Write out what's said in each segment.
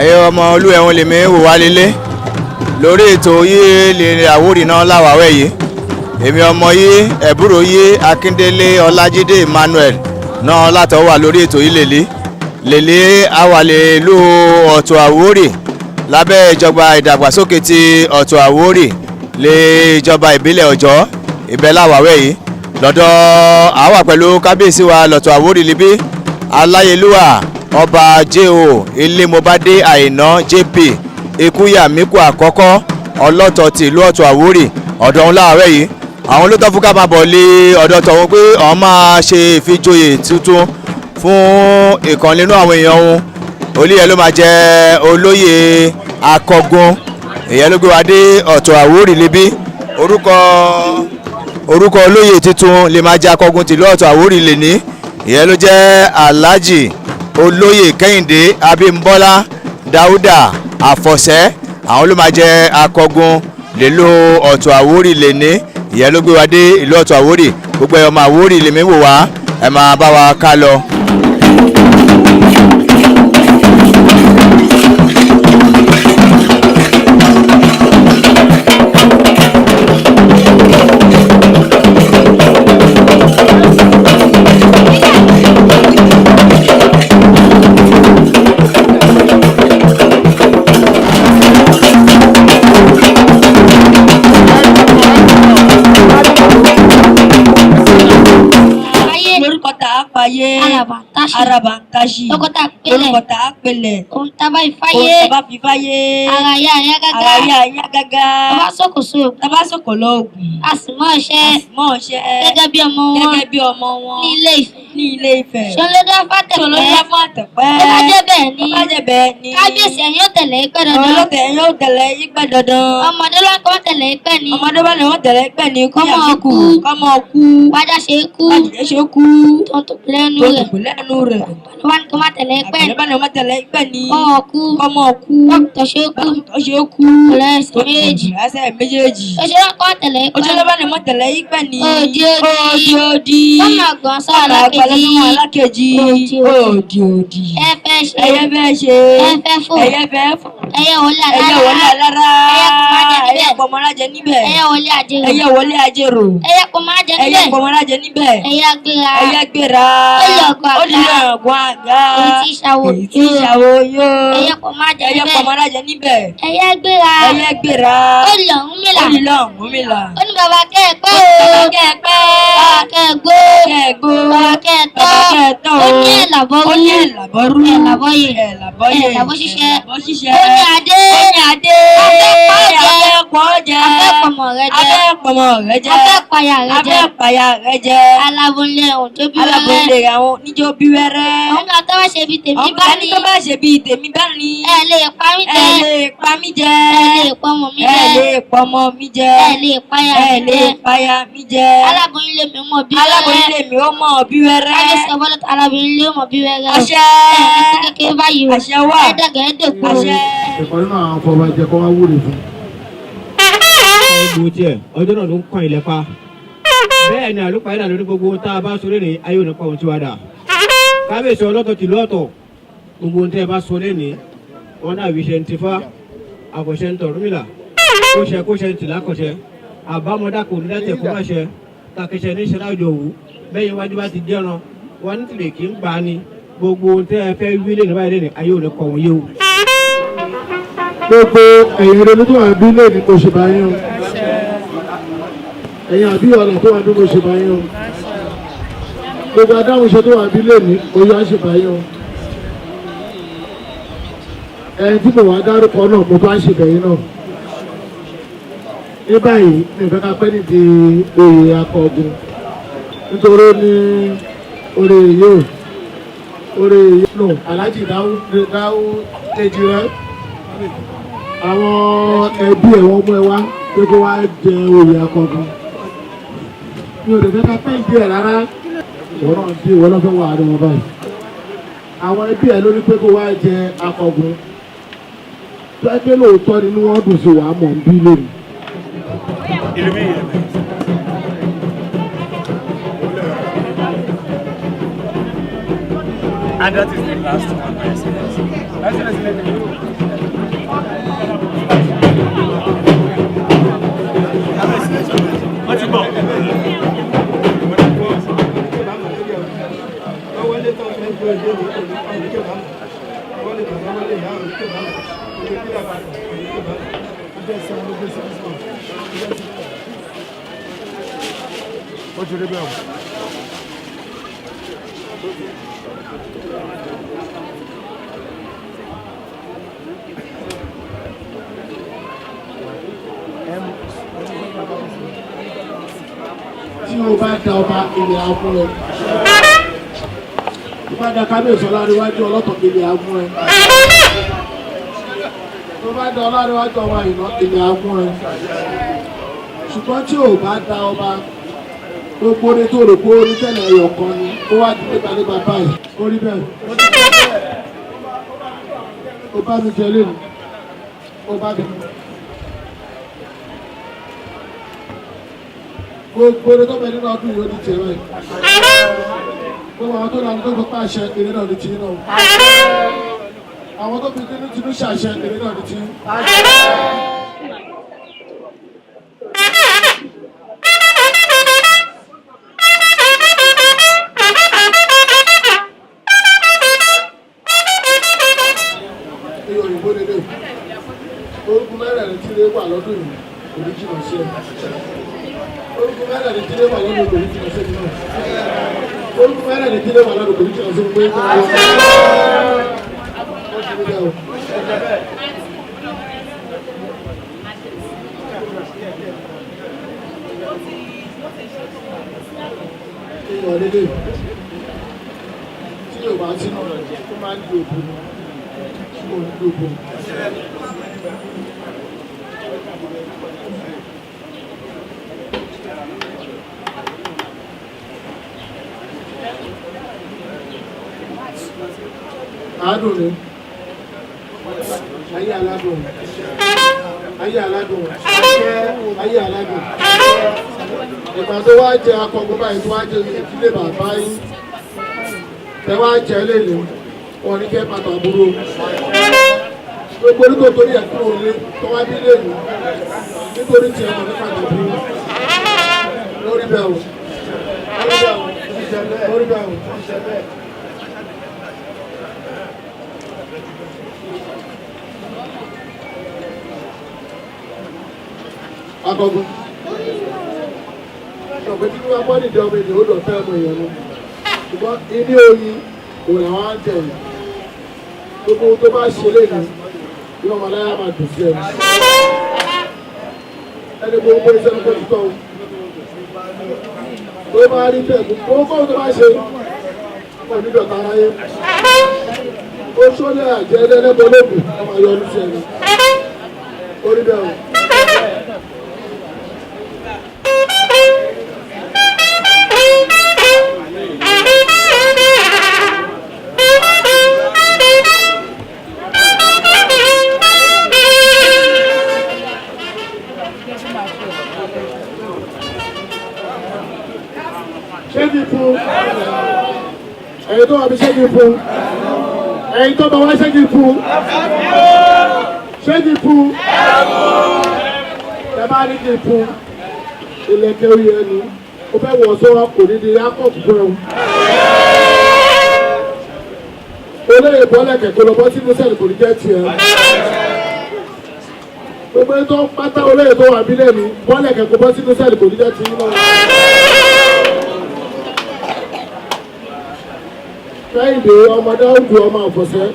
Ẹ̀yin ọmọ olúẹ̀hún lèmi wò wá lélẹ̀ lórí ètò yìí lè Àwórì náà láwàwẹ̀ yìí. Èmi ọmọ yìí ẹ̀búrò yìí Akíndélé Ọlájídé Emmanuel náà látọ̀ wà lórí ètò yìí lèlé lèlé àwàlẹ̀ ìlú Ọ̀tọ̀ Àwórì lábẹ́ ìjọba ìdàgbàsókè ti Ọ̀tọ̀ Àwórì lé ìjọba ìbílẹ̀ Ọ̀jọ́ ibẹ̀ láwàwẹ̀ yìí lọ́dọ̀ àwa pẹ̀lú kábíyèsí wa lọ́tọ̀ Àwórì libí aláyélúwà ọba J.O. Ilémobádé Àìná JP Ikúyàmíkù àkọ́kọ́ ọlọ́tọ̀ ti ìlú Ọ̀tọ̀ Àwórì ọ̀dọ̀ òun láàárọ̀ yìí. Àwọn ló tọ́ fún ká máa bọ̀ lé ọ̀dọ̀ tọ̀hún pé òun máa ṣe ìfijoyè tuntun fún ìkan nínú àwọn èèyàn òun. Olóyè ló máa jẹ olóyè akọgun, ìyẹn ló gbé wa dé Ọ̀tọ̀ Àwórì libí. Orúkọ olóyè tuntun lè máa jẹ akọgun tìlú Ọ̀tọ̀ Àwórì lè ní, ìyẹn ló jẹ́ Alhaji olóyè Kẹ́hìndé Abímbọ́lá Dáúdà Àfọ̀sẹ́. Àwọn ló máa jẹ akọgun lèlò Ọ̀tọ̀ Àwórì lè ní, ìyẹn ló gbé wa dé ìlú Ọ̀tọ̀ Àwórì. Gbogbo ẹ̀ ọmọ Àwórì lèmi wò wá, ẹ máa bá wa ká lọ. Lórúkọ tá a fàyè. Araba ń táṣì. Araba ń táṣì. Lórúkọ tá a pélé. Lórúkọ tá a pélé. Ohun tá a bá fi fáyé. Ohun tá a bá fi fáyé. Ara ya ẹ̀yà gágá. Ara ya ẹ̀yà gágá. Tá bá sòkò so. Tá bá sòkò lọ ògùn. A sì mọ̀ ṣẹ́. A sì mọ̀ ṣẹ́. Gẹ́gẹ́ bí ọmọ wọn. Gẹ́gẹ́ bí ọmọ wọn. Ní Ilé Ifẹ̀. Ní Ilé Ifẹ̀. Ṣọlọ́dá fàtẹ̀pẹ́. Ṣọlọ́dá fàtẹ̀pẹ́. Tó bá jẹ́ bẹ́ẹ̀ ni. Tó bá jẹ́ bẹ́ẹ̀ ni. Kábíyèsí ẹ̀yin yóò tẹ̀lé ipẹ́ dandan. Ọlọ́tẹ̀ ẹ̀yin yóò tẹ̀lé ipẹ́ dandan. Ọmọdé ló ń kọ́ tẹ̀lé ipẹ́ ni. Ọmọdé bá lè wọ́n tẹ̀lé ipẹ́ ni. Kọ́mọ kú. Kọ́mọ kú. Wájà ṣe é kú. Wájà ṣe é kú. Tó ń tó lẹ́nu Tó ń rẹ̀. tó lẹ́nu rẹ̀. Wọ́n ní kó má tẹ̀lé ipẹ́. Àgbẹ̀lẹ́ bá ní wọ́n tẹ̀lé ipẹ́ ni. Kọ́mọ kú. Kọ́mọ kú. Tó ṣe é kú. Tó ṣe é kú. Lẹ́sẹ̀ méjèèjì. Lẹ́sẹ̀ méjèèjì. Òṣèré kọ́ tẹ̀lé ipẹ́. Òṣèré bá ní wọ́n tẹ̀lé ipẹ́ ni. Òdì òdì. Òdì òdì. Kọ́mọ àgbọ̀n sọ alákejì. Alákejì. Òdì òdì òdì. Ẹ fẹ́ ṣe. Ẹyẹ fẹ́ ṣe. Ẹ fẹ́ fò. Ẹyẹ fẹ́ fò. Ẹyẹ wọlé alára. Ẹyẹ wọlé alára. Ẹyẹ pọ̀mọ́ jẹ níbẹ̀. Ẹyẹ pọ̀mọ́lájẹ níbẹ̀. Ẹyẹ wọlé ajérò. Ẹyẹ wọlé ajérò. Ẹyẹ pọ̀mọ́ jẹ Ẹyẹ níbẹ̀. pọ̀mọ́lájẹ níbẹ̀. Ẹyẹ gbéra. Ẹyẹ gbéra. Ó lè ọkọ̀ Ó lè àga. ọkọ̀ àga. Èyí tí ìṣàwò Èyí tí ìṣàwò yó. Ẹyẹ pọ̀mọ́ jẹ Ẹyẹ níbẹ̀. pọ̀mọ́lájẹ níbẹ̀. Ẹyẹ gbéra. Ẹyẹ gbéra. Ó lè Ọ̀rúnmìlà. Ó lè Ọ̀rúnmìlà. Ó ní bàbá kẹ́ ẹ pẹ́ o. Bàbá kẹ́ ẹ pẹ́. Bàbá kẹ́ ẹ gbó. Kẹ́ ẹ gbó. Bàbá kẹ́ ẹ tọ́. Bàbá kẹ́ ẹ tọ́. Ó ní ẹ̀làbọ̀rú. Ó ní ẹ̀làbọ̀rú. Ẹ̀làbọ̀yè. Ẹ̀làbọ̀yè. Ẹ̀làbọ̀ ṣíṣẹ́. Ẹ̀làbọ̀ ṣíṣẹ́. Ó ní adé. Ó ní adé. Afẹ́ pọ̀ jẹ. Afẹ́ pọ̀ jẹ. Afẹ́ pọ̀mọ̀ rẹ jẹ. Afẹ́ pọ̀mọ̀ rẹ jẹ. Afẹ́ payà rẹ jẹ. Afẹ́ payà rẹ jẹ. Alábòlé ọ̀hún tó bí wẹ́rẹ́. Alábòlé àwọn oníjó bí wẹ́rẹ́. Òun náà tó bá ṣe bí tèmi Ọmọ bá ẹni ní. tó bá ṣe bí tèmi bá ní. Ẹ lè pa mí jẹ. Ẹ lè pa mí jẹ. Ẹ lè pọmọ mi Ẹ jẹ. lè pọmọ mi jẹ. Ẹ lè payà Ẹ mi lè jẹ. payà mi jẹ. Aláboyún lè mi mọ̀ bí wẹ́rẹ́. Aláboyún lè mi ó mọ̀ bí wẹ́rẹ́. Kábíyèsí ọbọ̀lọ́tọ̀ aláboyún lè mọ̀ bí wẹ́rẹ́ o. Àṣẹ. Ẹ ní kú kékeré báyìí o. Àṣẹ wà. Ẹ dàgbà ẹ dògbò. Àṣẹ. Ẹ̀kọ́ nínú àwọn afọbajẹ kọ́ wá wúre fún. Gbogbo tiẹ̀ ọjọ́ náà ló ń kàn ilẹ̀ pa. Bẹ́ẹ̀ ni àlùpàá lórí gbogbo ohun tá a bá sọ lẹ́nìí ayé òní pa ohun tí wàá dà. Kábíyèsí ọlọ́tọ̀ tìlú ọ̀tọ̀ gbogbo ohun tẹ́ ẹ bá sọ lẹ́nìí wọn náà fi ṣe ń tifá àkọ̀ṣe ń tọ̀rúnmìlà kóṣe kóṣe ń tìlá kọ̀ṣe àbámọ́dá kò ní dátẹ̀ kó má ṣe kàkẹ́ṣe ní ṣe láwùjọ òwú bẹ́ẹ̀ iwájú bá ti jẹ́ran wọn ní tìlẹ̀ kí ń gbà á ni gbogbo ohun tẹ́ ẹ fẹ́ wí lẹ́nìí báyìí lẹ́nìí ayé òní kọ̀ wọ́n yé o. Gbogbo ẹ̀yin eré tó wà bí lè ní kò ṣe báyìí o. Ẹ̀yin àbí ọ̀nà tó wà bí mo ṣe báyìí o. Gbogbo adáhunṣe tó wà bí lè ní oyè á ṣe báyìí o. Ẹni tí mo wá dárúkọ náà mo bá ṣe bẹ̀yìn náà. Ní báyìí mi ò fẹ́ ká pẹ́ nídìí oyè akọ̀ọ̀gùn nítorí ó ní orí yóò orí yóò nù Alhaji Dáwú kejì rẹ àwọn ẹbí ẹ̀ wọ́n mú ẹ wá pé kó wá jẹ oyè akọ̀ọ̀gùn. Mi ò lè fẹ́ ká pẹ́ ìdí ẹ̀ rárá. Ìwọ náà bí ìwọ náà fẹ́ wà á rí wọn báyìí. Àwọn ẹbí ẹ̀ ló ní pé kó wá jẹ akọ̀ọ̀gùn. Tó ẹ pé lóòótọ́ ni inú wọn dùn sí wàá mọ̀ ń bí lónìí. And that is the last one I said. Ó ti rí bẹ́ẹ̀ o. Tí o bá da ọba ilẹ̀ afún ẹ, tó bá da kábíyèsí ọlárẹ̀wájú ọlọ́tọ̀ ilẹ̀ afún ẹ, tó bá da ọlárẹ̀wájú ọba ìná ilẹ̀ afún ẹ. Ṣùgbọ́n tí o bá da ọba, gbogbo ní tó rò pé ó ní tẹ́lẹ̀ ẹyọ kan ni ó wá di lébaléba báyìí. Ó rí bẹ́ẹ̀, ó bá mi jẹ lẹ́nu, ó bá mi. Gbogbo ní tó bẹ nínú ọdún yìí ó di tiẹ̀ báyìí. Gbogbo àwọn tó lànà tó fi pàṣẹ èrè náà di tiyín náà, àwọn tó fi tinú tinú ṣàṣẹ èrè náà di tiyín. Iye òyìnbó lélẹ̀, orúkọ mẹ́rẹ̀ẹ̀rin tí lè wà lọ́dún yìí kò ní jìnnà sí ẹ. Orúkọ mẹ́rẹ̀ẹ̀rin tí lè wà lọ́dún yìí kò ní jìnnà sí ẹ náà. Orúkọ mẹ́rẹ̀ẹ̀rin tí lè wà lọ́dún kò ní jìnnà sí ẹ pé kí wọ́n ó ti rí bẹ́ẹ̀ o. Iyọ̀ lélẹ̀, tí yóò bá sínú ó máa ń di òbò ni, kò ní di òbò. Àádùn ni ayé aládùn, ayé aládùn, ayé aládùn. Ìgbà tó wá jẹ akọgun báyìí, tó wá jẹ ìdílé bàbá yín, tẹ wá jẹ lẹ́nu wọn ní kẹ́ pàtó àbúrò gbogbo orí tó torí ẹ̀ kúrò lé tó wá bí lẹ́nu nítorí tiẹ̀ wọn ní pàtó àbúrò. Lórí bẹ́ẹ̀ o, lórí bẹ́ẹ̀ o, lórí bẹ́ẹ̀ o. Akọgun ọ̀pẹ tí wọ́n bọ́ nídìí ọmọ ènìyàn ó dọ̀ fẹ́ ọmọ èèyàn lọ, ṣùgbọ́n ilé oyin òun làwọn á ń jẹ yìí. Gbogbo ohun tó bá ṣe léyìn ní ọmọ aláya máa dùn sí ẹni ẹni gbogbo iṣẹ́ ló ti tọ́ o tó bá rí bẹ́ẹ̀. Gbogbo ohun tó bá ṣe kò ní dọ̀tà aráyé. Ó sólẹ̀ àjẹ́ ẹlẹ́gbẹ́ olóògùn ọmọ ayọ̀ ọdún sí ẹni orí bẹ́ẹ̀ o. Ṣégi fún ẹ̀yin tó wà bí, ṣégi fún ẹ̀yin tó bá wá, ṣégi fún, ṣégi fún ẹ bá ní kí fún ilẹ̀kẹ̀ oyè ẹnu ó fẹ́ wọ̀ sọ́wọ́ kò ní di Jacob fún ẹ. Olóyè bọ́lẹ̀ kẹ̀kẹ́ lọ bọ́ sínú sẹ́ẹ̀lì kò ní jẹ́ tiẹ̀. Gbogbo ẹni tó ń pátá olóyè tó wà bílẹ̀ mi bọ́lẹ̀ kẹ̀kẹ́ bọ́ sínú sẹ́ẹ̀lì kò ní jẹ́ tiẹ̀ náà. Kẹ́hìndé ọmọ Dáúdù ọmọ àfọ̀sẹ́,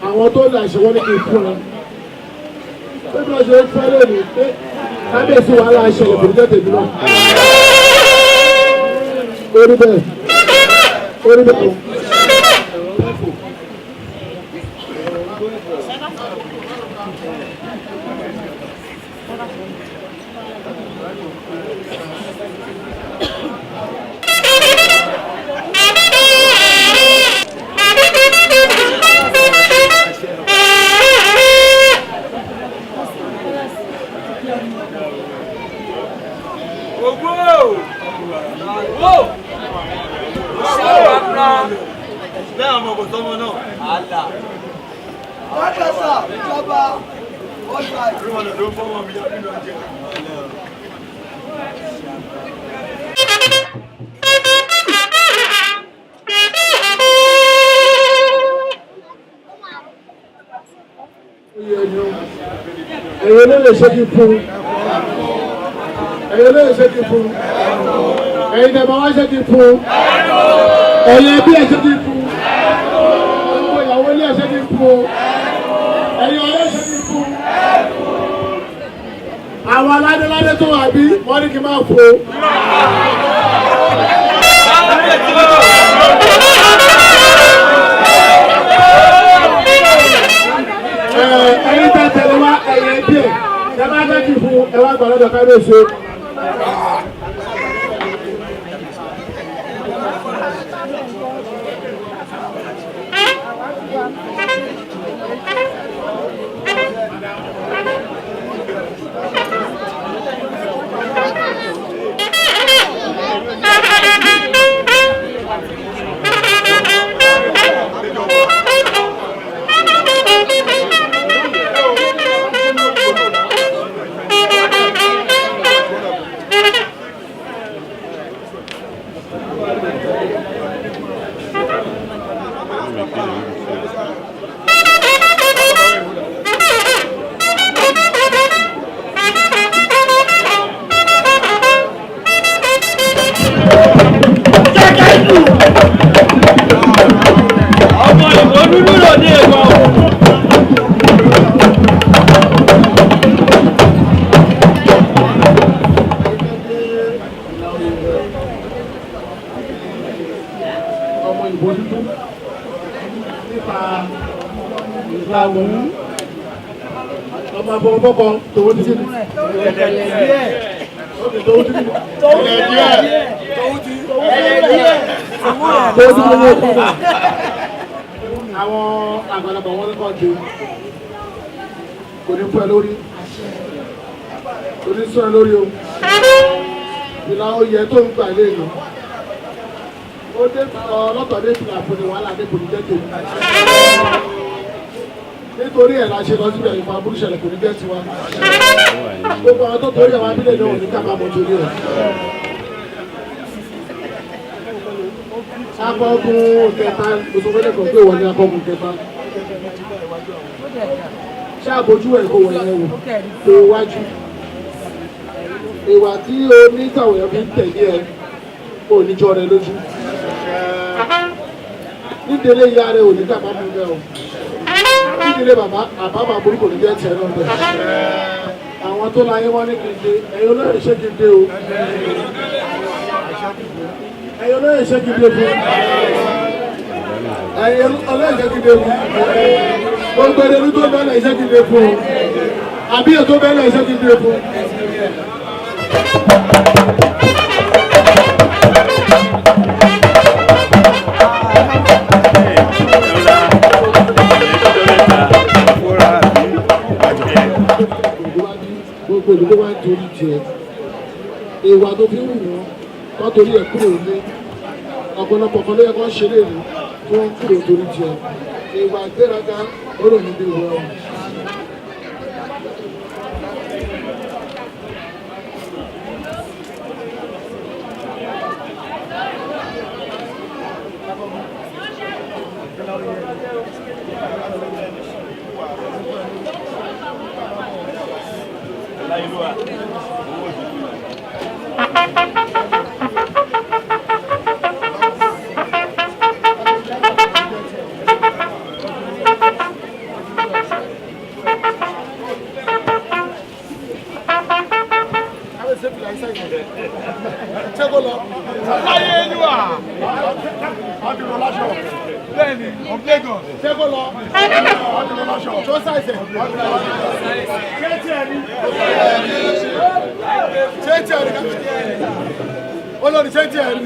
àwọn tó lè àṣẹ wọn ní kí n fún ẹ pé bí wọ́n ṣe ń fẹ́ lónìí pé kábíyèsí wàhálà ṣẹlẹ̀ kò ní jẹ́ tèmi náà. Orí bẹ́ẹ̀, orí bẹ́ẹ̀ o. Ògbó! Ògbó! Lẹ́yìn ọmọ kò sọ́mọ náà. Àlà. Ẹ̀yin ló lè ṣe kí fún, ẹ̀yin ló lè ṣe kí fún, ẹ̀yin tẹ̀ bá wá ṣe kí fún, ẹ̀yin ẹbí ẹ̀ ṣe kí fún, ọmọ ìyàwó ilé ẹ̀ ṣe kí fún, ẹ̀yin ọ̀rẹ́ ṣe kí fún. Àwọn aládéládé tó wà bí wọ́n ní kí n máa fò. Ẹ̀yin tẹ̀ tẹ̀lé wá, ẹ̀yin ẹbí ẹ̀ tẹ̀ bá fẹ́ kí fún ẹ wá gbà lọ́dọ̀ kábíyèsí o. Ọmọ ìbò dúdú lòdì èkó. Ọmọ ìbò dúdú nípa ìlànà ọmọ abọ́bọ́kọ tòun ti kíni. Tòun ti kíni. Tòun ti kíni. Àwọn àgbàlagbà wọn kọ́ ju kò ní fún ẹ lórí, kò ní sún ẹ lórí o. Ìlà oyè tó ń gbà lé lọ ó dé ọlọ́tọ̀ dé fìlà fún ni wàhálà dé kò ní jẹ́ tèmi. Nítorí ẹ̀ la ṣe lọ síbẹ̀, ìfọ̀ aburú ṣẹlẹ̀ kò ní jẹ́ tiwa. Gbogbo àwọn tó torí àwọn abílẹ̀ náà ò ní kábàámọ̀ torí ẹ̀. Akọgun kẹta lóṣooṣù kan pé wọ́n ní akọgun kẹta. Ṣé àbójú ẹ̀ kò wọ̀nyẹn wò kó wájú? Ìwà tí onítàwọn èèyàn fi ń tẹ̀lé ẹ kò ní jọ rẹ lójú. Nídìílé ìyá rẹ ò ní kábàámọ̀ bẹ́ẹ̀ o. Nídìílé bàbá àbámọ̀ aburú kò ní jẹ́ tiẹ̀ náà bẹ́ẹ̀. Àwọn tó láyé wọn ní kí n dé, ẹ̀yin olóyè ṣé kí n dé o. Ẹ̀yin olóyè ṣé kí n dé fún. Ẹ̀yin olóyè ṣé kí n dé fún. Gbogbo ẹni tó bẹ́ẹ̀ ṣé kí n dé fún o. Àbí ètò bẹ́ẹ̀ ṣé kí n dé fún. Gbogbo olùkọ́ wa ń torí jẹ ìwà tó fi ń wù wọ́n kọ́ torí ẹ̀ kúrò ní ọ̀pọ̀lọpọ̀ kan ló yẹ kó ń ṣe léèrè tí wọ́n kúrò torí jẹ ìwà ìgbéraga ó rò ní bí wọ́n. Olórí ṣé tiẹ̀ rí?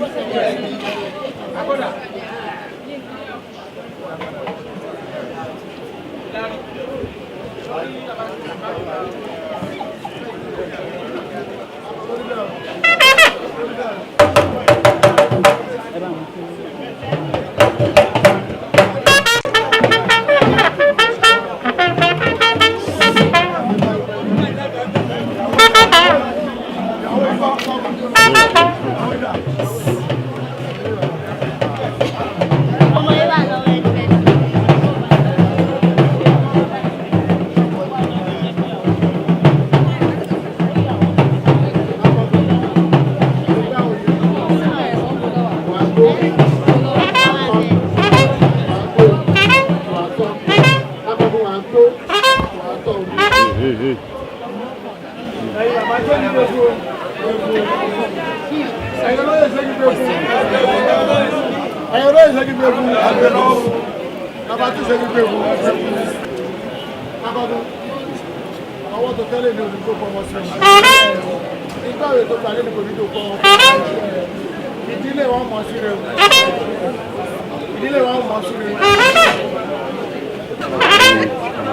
Ẹ̀yin olóyè ṣe kí gbé fún bàbá tún ṣe kí gbé fún akọ́dún ọwọ́ tó tẹ́lẹ̀ ní òní tó pọ̀ sí i ìgbà òye tó gbalẹ̀ ní kò ní tó pọ̀ ìdílé wọn mọ̀ sí rẹ ìdílé wọn mọ̀ sí rẹ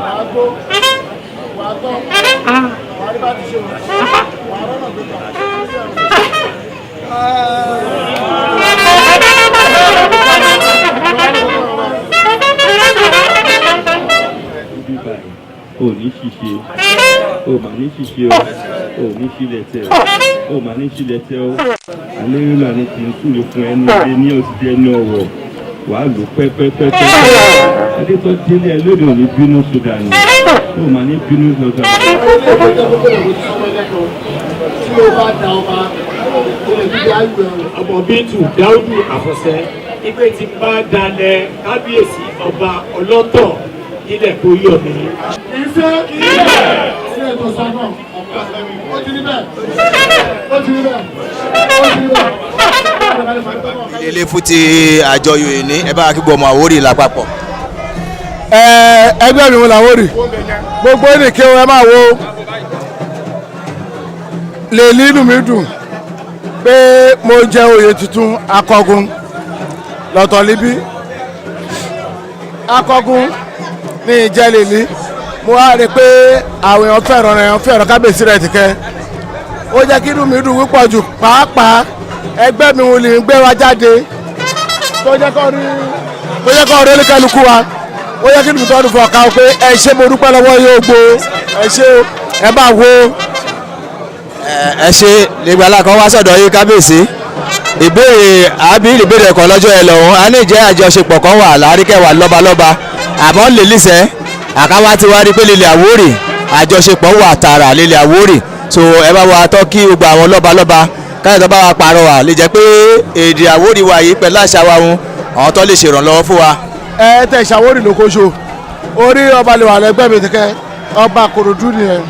wàá gbó wàá tọ́ wàá rí bá ti ṣe wàá rọ́nà tó gbà. Ibi báyìí ò ní ṣiṣe, ò mà ní ṣiṣe o, ò ní ṣílẹ̀ tẹ̀ o, ò mà ní ṣílẹ̀ tẹ̀ o. Alérìnà ni kì í súre fún ẹni ilé ní òsì ẹni ọ̀wọ̀, wàá lò pẹ́pẹ́pẹ́pẹ́. Adé tó délé ẹ lóde ò ní bínú sódà ni, ò mà ní bínú sódà. Tí o bá da ọba o lè fi ayé ẹ. Ọmọ Bíntù Dáúdù Àfọ̀sẹ́ ìgbé tí bá dalẹ̀ kábíyèsí ọba ọlọ́tọ̀ nílẹ̀ kó yọ̀ mí. Iṣẹ́ ilé ètò sọ́nà ó ti rí bẹ́ẹ̀, ó ti rí bẹ́ẹ̀, ó ti rí bẹ́ẹ̀. Ilé fún ti àjọyọ̀ ìní ẹ bá kí gbọmọ Àwórì lápapọ̀. Ẹgbẹ́ mi wọn làwọn rì gbogbo ènìké ẹ máa wo lè nínú mi dùn pé mo jẹ oyè tuntun akọgun lọ́tọ̀ líbí akọgun ní ìjẹ́ lèlí. Mo wá rí i pé àwọn èèyàn fẹ́ràn rẹ̀, èèyàn fẹ́ràn kábíyèsí rẹ̀ tìkẹ́. Ó jẹ́ kí inú mi dùn púpọ̀ jù, pàápàá ẹgbẹ́ mi ò lè gbé wa jáde tó jẹ́ kó rí tó jẹ́ kó rí oníkálukú wa. Ó jẹ́ kí inú mi tó dùn fún ọ̀ka pé ẹ ṣé, mo dúpẹ́ lọ́wọ́ yóò gbó, ẹ ṣé, ẹ bá wo. Ẹ ṣe nígbà alákan wá sọ̀dọ̀ yìí kábíyèsí. Ìbéèrè àbí ìbéèrè ẹ̀kọ́ lọ́jọ́ ẹ lọ́hùn á ní jẹ́ àjọṣepọ̀ kan wà láríkẹ́wà lọ́balọ́ba, àmọ́ lèlísẹ́ àkáwá ti wá rí pé lílẹ̀ Àwórì àjọṣepọ̀ wà tààrà lílẹ̀ Àwórì. So ẹ bá wa tọ́ kí gbogbo àwọn lọ́balọ́ba káyọ̀ tó bá wa pàrọwà lè jẹ́ pé èdè Àwórì wa yìí pẹ̀lú àṣà wa hun àwọn tó lè ṣèrànlọ́wọ́ fún wa. Ẹ tẹ ìṣàwórì lókoṣo orí ọba lè wà lẹ́gbẹ́ mi tìkẹ́ ọba Kòròdú nìyẹn,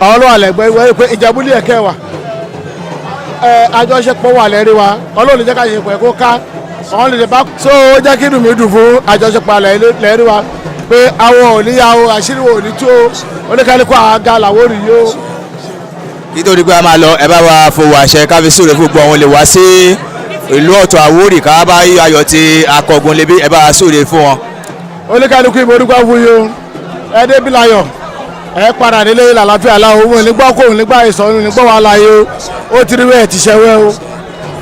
àwọn ló wà lẹ́gbẹ́ wọ́n pé Ìjẹ̀bú-Ilé ẹ̀kẹ́ wà. Ẹ àjọṣepọ̀ wà lẹ́rí wa, Ọlọ́run lè jẹ́ ká ṣe pẹ̀ kó ká àwọn lè bá. So ó jẹ́ kí inú mi dùn fún àjọṣepọ̀ lẹ́rí wa pé àwọn ò ní ya o, àṣírí wo ò ní tó oníkálukú àga làwórì yìí o. Nítorí pé a máa lọ, ẹ bá wa fowó àṣẹ káfí súre fún gbogbo àwọn lè wá sí ìlú Ọ̀tọ̀ Àwórì ká bá ayọ̀ ti akọgun lébi, ẹ bá wa súre fún wọn. Oníkálukú ìbò orúkọ fún yìí o, ẹ débi láyọ̀, ẹ padà nílé làlàáfíà láwọn òun nígbà kó òun nígbà ìsọ̀run nígbà wàhálà yìí o, ó ti rí wẹ́ẹ̀ ti ṣẹwẹ́ o.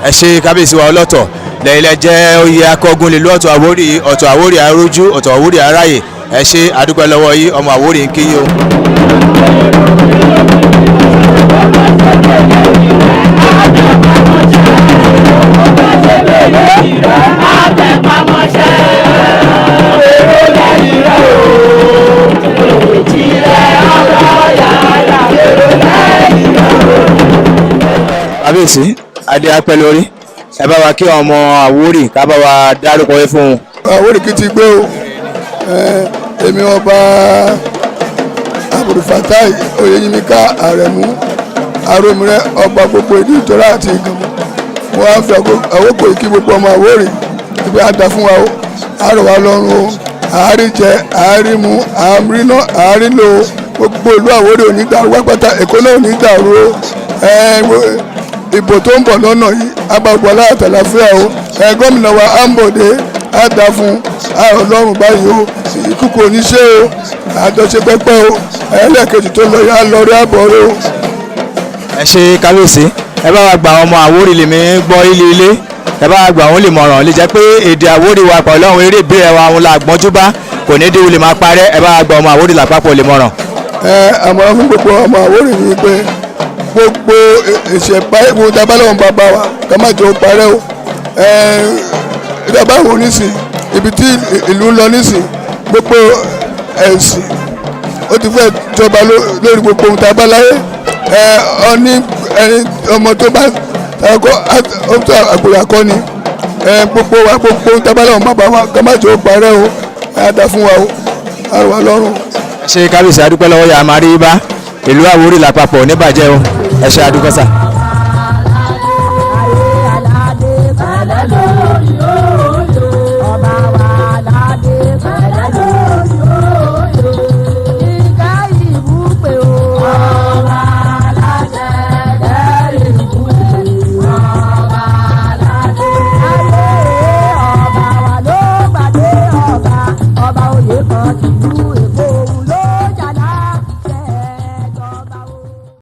Ẹ ṣe kábíyèsí wa ọlọ́tọ̀ lẹ́yìn lẹ́ jẹ́ oyè akọgun lè lu Ọ̀tọ̀ Àwórì, Ọ̀tọ̀ Àwórì arójú, Ọ̀tọ̀ Àwórì aráyè. Ẹ ṣe àdúpẹ́ lọ́wọ́ yìí, ọmọ Àwórì ń kí yín o. Kábíyèsí, adé apẹ́ lórí, ẹ bá wa kí ọmọ Àwórì ká bá wa dárúkọ yín fún un. Àwórì kì í ti gbé o. Èmi ọba Abdulfatai Oyeyimika Aremu Aromire, ọba gbogbo ìlú Ìtọ́lá àti Ìgànmú. Mo wá fi àwòkọ ìkí gbogbo ọmọ Àwórì ìgbé àdá fún wa o, àárọ̀ wa lọ́rùn o, àárí jẹ, àárí mu, àárí ná, àárí lò ó. Gbogbo ìlú Àwórì ò ní dàrú wápátá, Èkó náà ò ní dàrú o. Ìbò tó ń bọ̀ lọ́nà yìí agbàgbọ́ aláàtàláfíà o. Gómìnà wa Ambode á dá fún ọlọ́run báyìí o, ikú kò ní ṣe o, àjọṣe pẹ́pẹ́ o, ẹlẹ́ẹ̀kejì tó lọ yá lọ rí àbọ̀ rẹ o. Ẹ ṣe kábíyèsí, ẹ bá wa gba àwọn ọmọ Àwórì lèmi gbọ́ ilé ilé, ẹ bá wa gba àwọn lè mọ̀ràn lè jẹ́ pé èdè Àwórì wa pẹ̀lú àwọn eré ìbílẹ̀ wa òun la gbọ́njú bá kò ní díwù lè máa parẹ́. Ẹ bá wa gba ọmọ Àwórì lápapọ̀ lè mọ̀ràn. Ẹ àmọ̀ràn fún gbogbo ọmọ Àwórì ni pé gbogbo ìṣẹ̀báyé wo dábàlọ́wọ̀n bàbá wa ká má jẹ́ ó parẹ́ o. Dábàá wo nísìn ibi tí ìlú ń lọ nísìn, gbogbo ẹ̀sìn ó ti fẹ́ jọba lórí gbogbo ohun tá a bá láyé. Ọní ẹni ọmọ tó bá kọ́ ó tó àgbòyà kọ́ ni gbogbo wa, gbogbo ohun tá a bá láwọn bàbá wa ká má jẹ́ ó parẹ́ o, á dá fún wa o, á rọ̀ wá lọ́rùn. Ẹ ṣe kábíyèsí, adúpẹ́ lọ́wọ́ yà á máa rí bá. Ìlú Àwórì lápapọ̀ oníbàjẹ́ o. Ẹ ṣe àdúgbò sà. Ọba oyè kan tìlú.